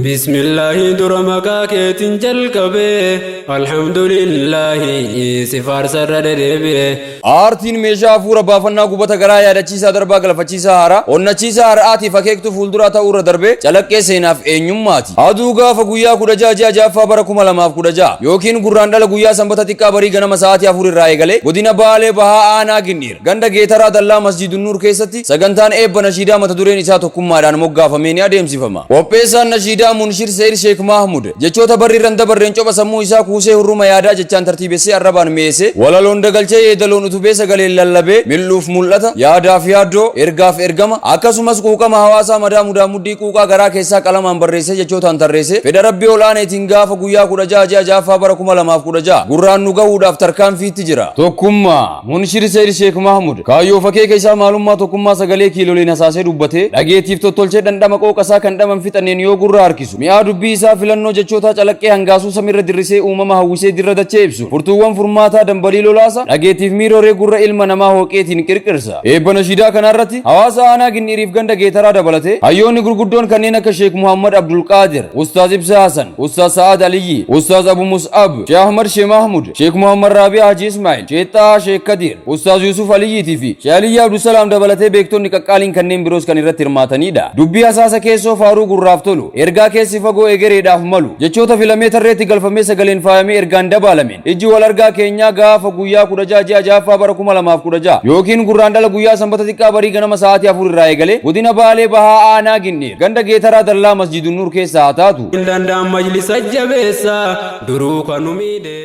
Bismillaahi dura maqaa keetiin jalqabee Alhamdulillaahi si faarsarra dedeebi'e. Aartiin meeshaa hafuura baafannaa gubata garaa yaadachiisaa darbaa galfachiisaa haaraa, onnachiisaa har'aatiif akeektuu fuulduraa ta'uurra darbee calaqqee seenaaf eenyummaati. Aduu gaafa guyyaa 16 ji'a 6ffaa bara 2016 ykn Gurraandhala guyyaa Sanbata xiqqaa barii ganama sa'aatii 4 irraa eegalee Godina Baalee Bahaa Aanaa Gindhiir Ganda Geetaraa Dallaa Masjiidunnuur keessatti sagantaan eebba nashiidaa mata dureen isaa Tokkummaadhaan moggaafamee ni adeemsifama. Qopheessaan nashiidaa Munshid Seeyid Sheek Maahmud jechoota barri irra hin dabarreen copha sammuu isaa kuusee hurruma yaadaa jechaan tartiibessee arrabaan mi'eessee walaloon dagalchee yeedaloon utubee sagaleen lallabee mil'uuf mul'ata, yaadaaf yaaddoo, ergaaf ergama, akkasumas quuqama hawaasaa madaa mudaa muddii quuqaa garaa keessaa qalamaan barreessee jechootaan tarreessee fedha Rabbii ol'aaneetiin gaafa guyyaa 16 ji'a 6ffaa bara 2016 gurraan nu gahuudhaaf tarkaanfiitti jira. Tokkummaa. Munshid Seeyid Sheek Mahmud kaayyoof akeeka isaa maalummaa tokkummaa sagalee kiiloleen hasaasee dubbatee, dhageettiif tottolchee dhandhama qooqa isaa kan dhama hin fixanneen yoo gurra harkisu, mi'aa dubbii isaa filannoo jechootaa calaqqee hangaasuu samiirra dirrisee uumama hawwisee dirra dachee ibsu, furtuuwwan furmaataa dambalii lolaasa, dhageettiif miiroree gurra ilma namaa hooqeetiin qirqirsa. Eebba nashiidaa kanaarratti hawaasa aanaa Ginniiriif ganda Geetaraa dabalatee hayyoonni gurguddoon kanneen akka Sheek Muhammad Abdulqaadir, Ustaaz Ibsaa Hasan, Ustaaz Sa'aad Aliyyii, Ustaaz Abu Mus'ab, Sheekh Ahmad Sheekh Mahmud, Sheekh Muhammad Raabi'aa Haji Ismaa'il, Sheekh Xahaa Sheekh Kadiir, Ustaaz Yuusuf Aliyyiitii fi Sheekh Aliyyi Abdusalaam dabalatee beektonni qaqqaaliin kanneen biroos kan irratti hirmaataniidha. Dubbii hasaasa keessoo faaruu gurraaf tolu, ergaa keessi fagoo egereedhaaf malu, jechoota filamee tarreetti galfamee sagaleen faayamee ergaan dabaalameen ijji wal argaa keenyaa gaafa guyyaa 16 ji'a 6ffaa bara 2016 ykn Gurraandhala guyyaa Sanbata xiqqaa barii ganama sa'aatii 4 irraa eegalee Godina Baalee Bahaa Aanaa Gindhiir ganda Geetaraa Dallaa Masjiidunnuur keessa haa taatu. Hin danda'an majlisa jabeessa duruu kan nu miidhe.